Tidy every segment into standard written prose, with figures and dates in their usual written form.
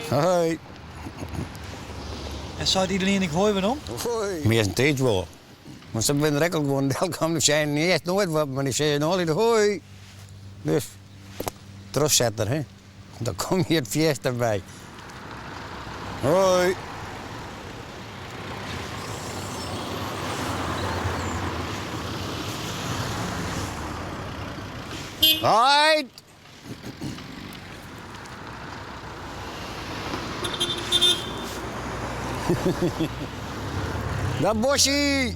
Hoi. En seit iderien ek hoi werom? Hoi. Meastentiids wol. Want se binne der ek al gewoan delkommen, dy seinen earst noait wat, mar dy sizze no altyd hoi. Dus, trochsetter, hè. Dan kom je it fierste by. Hoi. Heit! Dag Bossie!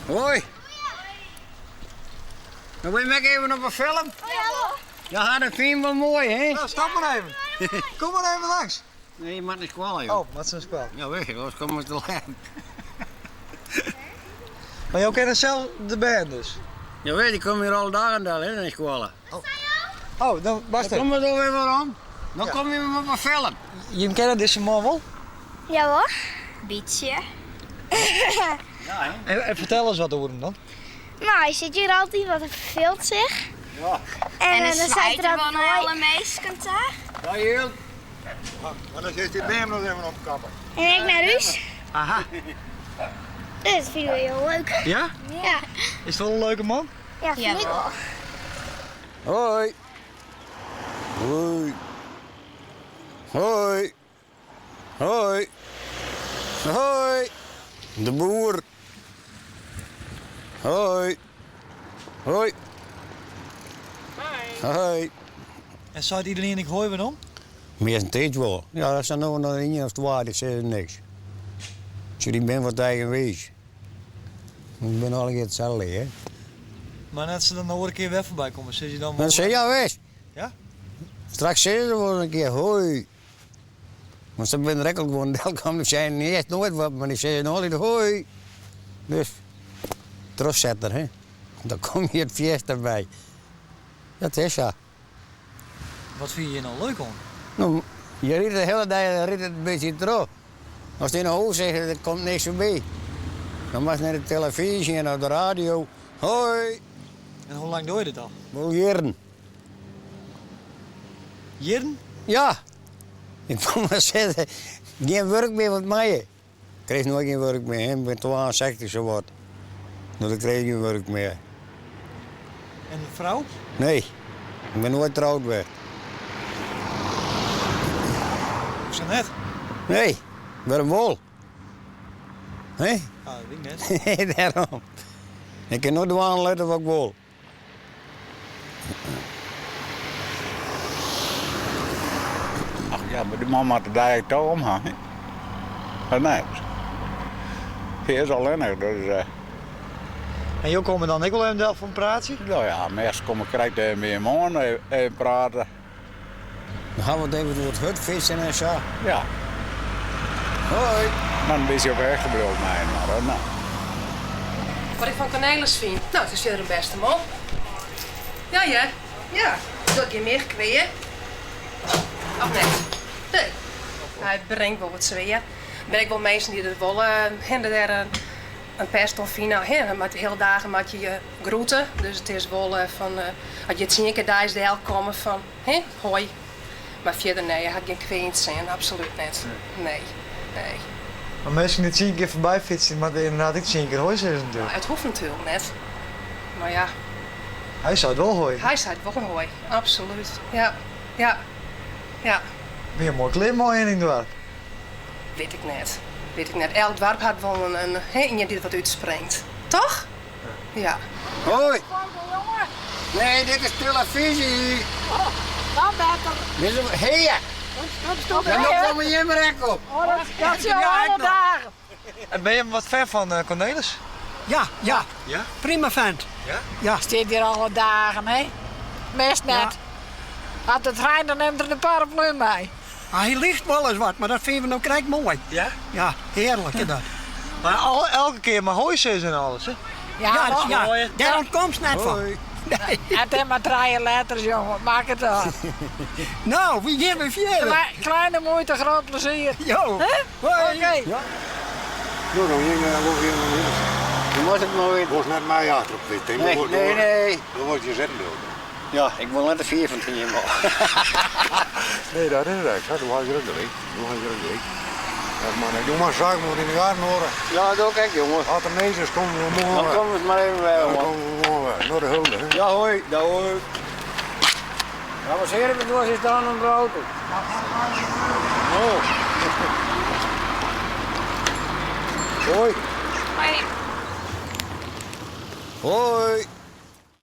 Hoi! Dan wil je mij even op een film? Ja, dat vind je wel mooi, hè? Nou, stap maar even. Kom maar even langs. Nee, je moet naar skoalle, joh. Oh, wat is een spel? Ja, weet je, anders komen we te laat. Maar jo kenne sels de bern dus? Ja, weet je, ik kom hier alle dagen del, hè, naar skoalle. Oh, dan wacht Dan even. kom je er weer werom. Dan Ja. kom je op een film. Jim kenne dizze man wol? Ja hoor. Bytsje. Ja, hè? En, en fertel ris wat oer him dan. Nou, hy sit hjir altyd, want hy ferfeelt sich. Ja. En, En dan dan seit er er altyd wel hoi. alle meisken ta. Ja, heel. Maar dan zit die beam nog even opkappen. En ik nei hûs. Aha. Dat fine we hiel leuk. Ja? Ja, Is it wol in leuke man? ja fyn ik wol. Hoi. Hoi. Hoi. Hoi. Hoi. De boer. Hoi. Hoi. Hoi. En seit iderien ek hoi werom? Meastentiids wol. Ja, dat zijn no noch ien of twa, dy sizze niks. Sjoch, dy binne wat eigenwiis. Dy binne allegear itselde, hè. Mar as se dan de oare kear wer foarby komme, sizze se dan Dan wol... sizze ja, wist. Ja? Straks sizze se wol in kear hoi. Want se binne der ek al gewoan delkommen, dy seinen earst noait wat, mar dy sizze no altyd hoi. Dus, trochsetter, hè. Dan kom je it fierste by. Dat is sa. Wat fine je no leuk oan? No, je rydt de hiele dei rydt it in bytsje troch. Ast yn 'e hûs sitst, der komt niks foarby. Dan moatst nei de telefyzje en op de radio. Hoi! En hoe lang dogge je dit al? Wol jierren. Jierren? Ja. Ik wol mar sizze, gjin wurk mear wat my. Ik kreeg noait gjin wurk mear, ik bin 62 sowat. No, dan kreeg ik gjin wurk mear. En in frou? Nee, ik bin noait troud west. Hoesa net? Nee, wêrom wol? Hè? Ah, dat wit ik net. Dêrom. Ik kin no dwaan litte wat ik wol. Ach ja, mar dy man moat de dei toch om ha. Of net? Hy is allinnich, dus. Eh, En jo komme dan ek wol even del foar in praatsje? No ja, meastal kom ik krekt even by him oan, even prate. Dan ha we it even oer it hurdfytsen en sa. Ja. Hoi. Mar in bytsje op hichte bliuwe mei inoar, no. Wat ik fan Cornelis fyn? No, it is fierder in bêste man. Ja hear, ja. Docht gjin mear kwea. Of net? Nee. Hy bringt wol wat sfear. Der binne ek wol minsken dy't it wol hè, dêr in pest oan fine. Hè, de hiele dagen moatte je je groete. Dus it is wol fan, as je tsien kear deis delkomme fan, hè, hoi. Mar fierder nee, hy hat gjin kwea yn it sin, absolút net. Nee, nee. Mar minsken dy't tsien kear foarby fytse, moatte ynderdaad ek tsien kear hoi sizze natuerlik. It hoecht natuerlik net. Mar ja. Hy seit wol hoi. Hy seit wol hoi, absolút. Ja, ja, ja. Binne jo moai klear mei yn it doarp? Wit ik net. Wit ik net. Elk doarp hat wol in, hè, ien dy't wat útspringt. Toch? Ja. Hoi! Nee, dit is telefyzje! Oh, dan better. Dit is hea! Dat En dan komme jim der ek op. Oh, dat, dat zijn alle dagen. En binne je wat fan fan eh, Cornelis? Ja, ja. Ja? Prima vent. Ja? Ja. Stiet hjir alle dagen, hè? Mist net. As it reint, dan nimt er de paraplu mei. Ah, hy liicht wolris wat, mar dat fine we no krekt moai. Ja? Ja, hearlik is dat. Mar al, elke kear mar hoi sizze en alles, hè? Ja, Ja, ja, ja, dêr ûntkomst net fan. Hoi. Nee. Het is mar trije letters, jonge. Makket út. No, wy gean wer fierder. Kleine moeite, groot plezier. Jo. Hè? Hoi. Oké. Ja. No, dan ging wol gjin Dan moat ik mar wer. Wolst net my achterop fytse, Nee, nee, nee. Dan wurdt je sitten bliuwe. Ja, ik wol net te fier fan it hiem ôf. Nee, dat is it ek sa. Do hast hjir ek gelyk. Do hast hjir ek gelyk. Dat moat ek. Do moatst saken moat yn de gaten hâlde. Ja, dat doch ik ek, jonge. As der mis is, komme we moarn Dan wer. komme we mar even wer, Dan man. komme we moarn wer. Nei de hulde, hè. Ja, hoi. Dag, hoi. Ja, wat zeer ik was is dan onder de auto. Oh. Hoi. Hoi. Hoi.